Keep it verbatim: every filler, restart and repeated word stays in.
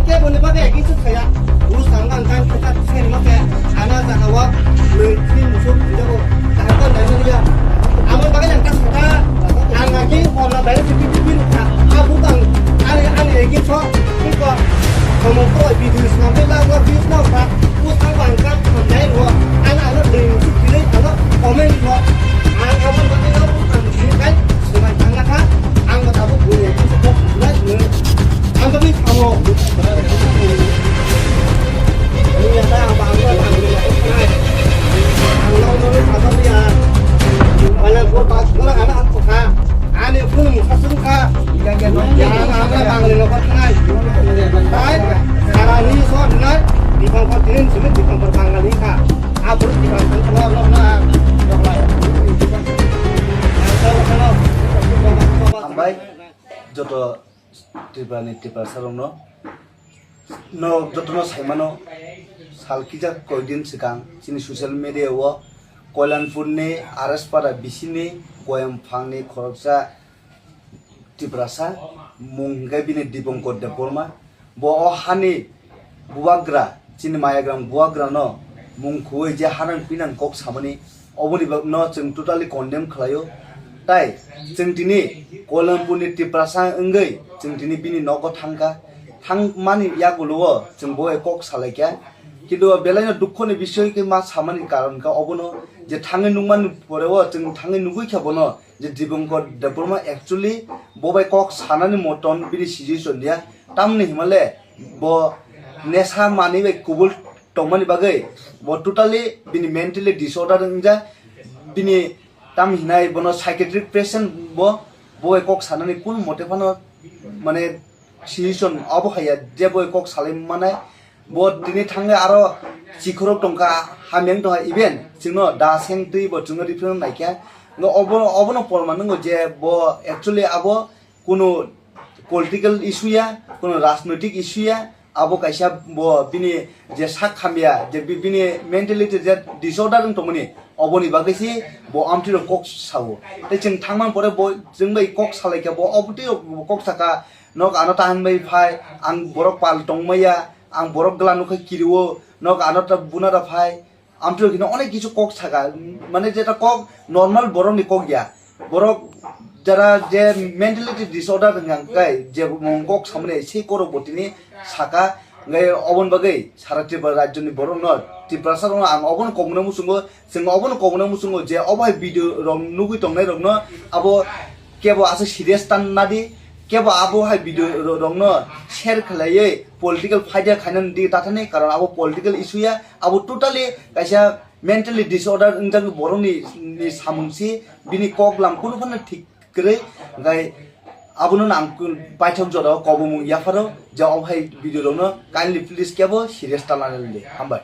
Keboni bagwi against khlaiya. Bus ang ang kang khe tak sen ma khe ana jaga o nwng tini musuk jago. Tahai kon dai ya. Amo bagwi ang tak kha. Ang agi honna dai pipi pipi kha. Abu ang ani ani against ho. Iko komo ko video sna be la la views na kha. Bus ang ang kang kon dai ro. Ana ana nwng musuk pilai ano comment ro. Ang amo bagwi no bus ang kai. Suman tangna kha. Ang tabuk bui against kok lai. Ang tabuk amo. Hambai joto Tripura ni Tiprasa rokno. No jotono saimano, sal kisa koidin swkang chini social media o Koilanpur ni R S Para bisini Goyam phang ni khoroksa Tiprasa mung hwnkhe bini Dipankar Debbarma. Bo o hani bubagra, chini Mayagram bubagra no mung khwui je hanang pinang kok samani, oboni bagno chwng totally condemn khlaio. Tai chwng tini Koilanpur ni Tiprasa wngwi chwng tini bini nogo thangkha, thangmani yagulo o chwng bo kok salaikha. Kintu o belaino dukho ni bisoy khe ma samani karon kha obono je thangwi nukmani pore o chwng thangwi nugwi kha bono je Dipankar Debbarma actually bo bai kok sanani moton bini situation ya. Tamni himale bo nesa manwi bai kubul tongmani bagwi bo totally bini mentally disorder wngjak. Bini tam hinai bono psychiatric patient bo, bo bai kok sanani kun mote phano mane situation abo haiya je bo kok salai manai. Bo tini thangwi aro chikhorok tongkha, hamyang tongkha, even chwngno da seng twi bo chwngno refer naikha. Ngo obo, obono porman wngo je bo actually abo kunu political issue ya, kunu rajnoitik issue ya, abo kaisa bo bini je sak hamya, je bi-, bini mentality je disorder wng tongmani, oboni bagwi se bo amtwi rok kok sao. Tei chwng thangman pore bo chwng bai kok salaikha, bo obotwi rok bo kok saka, nok ano tahan bai phai, ang borok pal tongmaya, ang borok gla nukha kirio, nok ano ta buna da phai. Amtwi hino onek kisu kok saka, mane jeta kok normal borok ni kok ya. Borok jara je mentality disorder hwnka kai je mung kok samani sei korok bo tini saka, ngai obon bagwi sara Tripura rajyo ni borok no, Tiprasa rok no ang obon kokno muchungo, chwng obon kokno muchungo je obo hai video rok nugwi tongnai rok no abo kebo aswk serious tan nadi, kebo abo hai video ro-, rokno share khlaiwi political faida khainani di tathani, karon abo political issue ya, abo totally kaisa mentally disorder wngjak borokni, ni samung si, bini kok lam kunu phano thik kwrwi, hwnkhe abono ang paithak jora o kobomung yapharo je obo hai video rokno kindly please kebo serious ta lanani di. Hambai.